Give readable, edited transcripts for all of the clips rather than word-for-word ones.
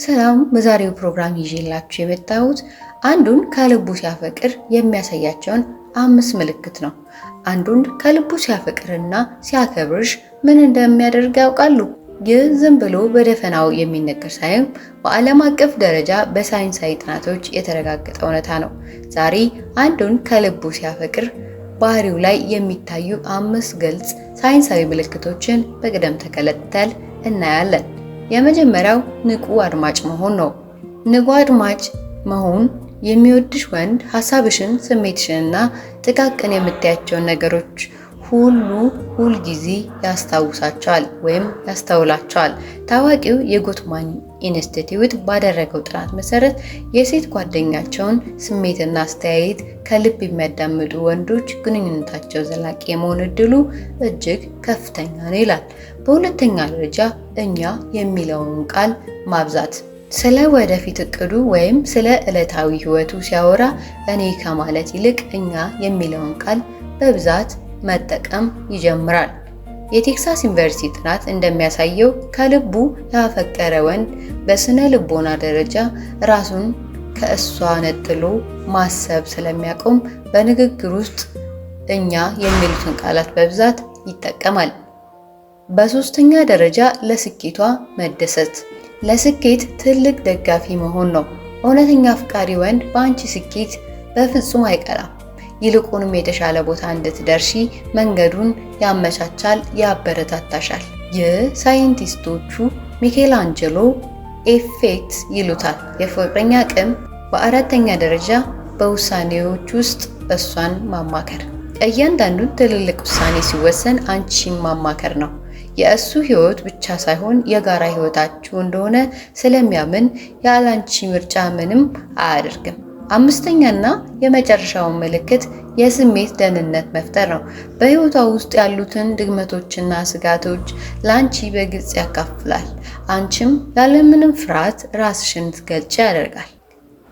ሰላም፣ በዛሬው ፕሮግራም ይዤላችሁ የመጣሁት አንዱን ከልቡ ሲያፈቅር የሚያሳያቸውን አምስት ምልክት ነው። አንዱን ከልቡ ሲያፈቅርና ሲያከብርሽ ምን እንደሚያደርግ ያውቃሉ? ይህ ዝም ብሎ በደፈናው የሚነገር ሳይሆን በዓለም አቀፍ ደረጃ በሳይንሳዊ ጥናቶች የተረጋገጠ እውነታ ነው። ዛሬ አንዱን ከልቡ ሲያፈቅር ባህሪው ላይ የሚታዩ አምስት ግልጽ ሳይንሳዊ ምልክቶችን በቅደም ተከተል እናያለን። የመጀመሪያው ንቁ አድማጭ መሆን ነው። ንቁ አድማጭ መሆን የሚወድሽ ወንድ ሀሳብሽን፣ ስሜትሽንና ጥቃቅን የምታያቸውን ነገሮች ሁሉ ሁል ጊዜ ያስታውሳቸዋል ወይም ያስተውላቸዋል። ታዋቂው የጎትማን ኢንስቲትዩት ባደረገው ጥናት መሰረት የሴት ጓደኛቸውን ስሜትና አስተያየት ከልብ የሚያዳምጡ ወንዶች ግንኙነታቸው ዘላቂ የመሆን እድሉ እጅግ ከፍተኛ ነው ይላል። በሁለተኛ ደረጃ እኛ የሚለውን ቃል ማብዛት። ስለ ወደፊት እቅዱ ወይም ስለ ዕለታዊ ሕይወቱ ሲያወራ እኔ ከማለት ይልቅ እኛ የሚለውን ቃል በብዛት መጠቀም ይጀምራል። የቴክሳስ ዩኒቨርሲቲ ጥናት እንደሚያሳየው ከልቡ ያፈቀረ ወንድ በስነ ልቦና ደረጃ ራሱን ከእሷ ነጥሎ ማሰብ ስለሚያቆም በንግግር ውስጥ እኛ የሚሉትን ቃላት በብዛት ይጠቀማል። በሶስተኛ ደረጃ ለስኬቷ መደሰት። ለስኬት ትልቅ ደጋፊ መሆን ነው። እውነተኛ አፍቃሪ ወንድ በአንቺ ስኬት በፍጹም አይቀራም። ይልቁንም የተሻለ ቦታ እንድትደርሺ መንገዱን ያመቻቻል፣ ያበረታታሻል። ይህ ሳይንቲስቶቹ ሚኬላንጀሎ effect ይሉታል። የፍቅረኛ አቅም። በአራተኛ ደረጃ በውሳኔዎች ውስጥ እሷን ማማከር። እያንዳንዱን ትልልቅ ውሳኔ ሲወሰን አንቺን ማማከር ነው። የእሱ ህይወት ብቻ ሳይሆን የጋራ ህይወታችሁ እንደሆነ ስለሚያምን ያላንቺ ምርጫ ምንም አያደርግም። አምስተኛና የመጨረሻውን ምልክት የስሜት ደህንነት መፍጠር ነው። በህይወቷ ውስጥ ያሉትን ድክመቶችና ስጋቶች ለአንቺ በግልጽ ያካፍላል። አንቺም ያለምንም ፍርሃት ራስሽን እንድትገልጪ ያደርጋል።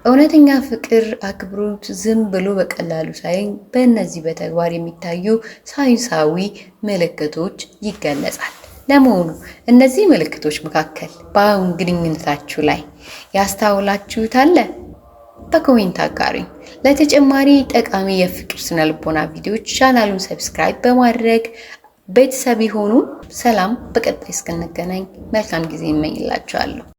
እውነተኛ ፍቅር አክብሮት ዝም ብሎ በቀላሉ ሳይሆን በእነዚህ በተግባር የሚታዩ ሳይንሳዊ ምልክቶች ይገለጻል። ለመሆኑ እነዚህ ምልክቶች መካከል በአሁን ግንኙነታችሁ ላይ ያስተዋላችሁት አለ? በ comment አጋሩኝ። ለተጨማሪ ጠቃሚ የፍቅር ስነልቦና ቪዲዮዎች ቻናሉን subscribe በማድረግ ቤተሰብ ይሁኑ። ሰላም፣ በቀጣይ እስክንገናኝ መልካም ጊዜ እመኝላችኋለሁ።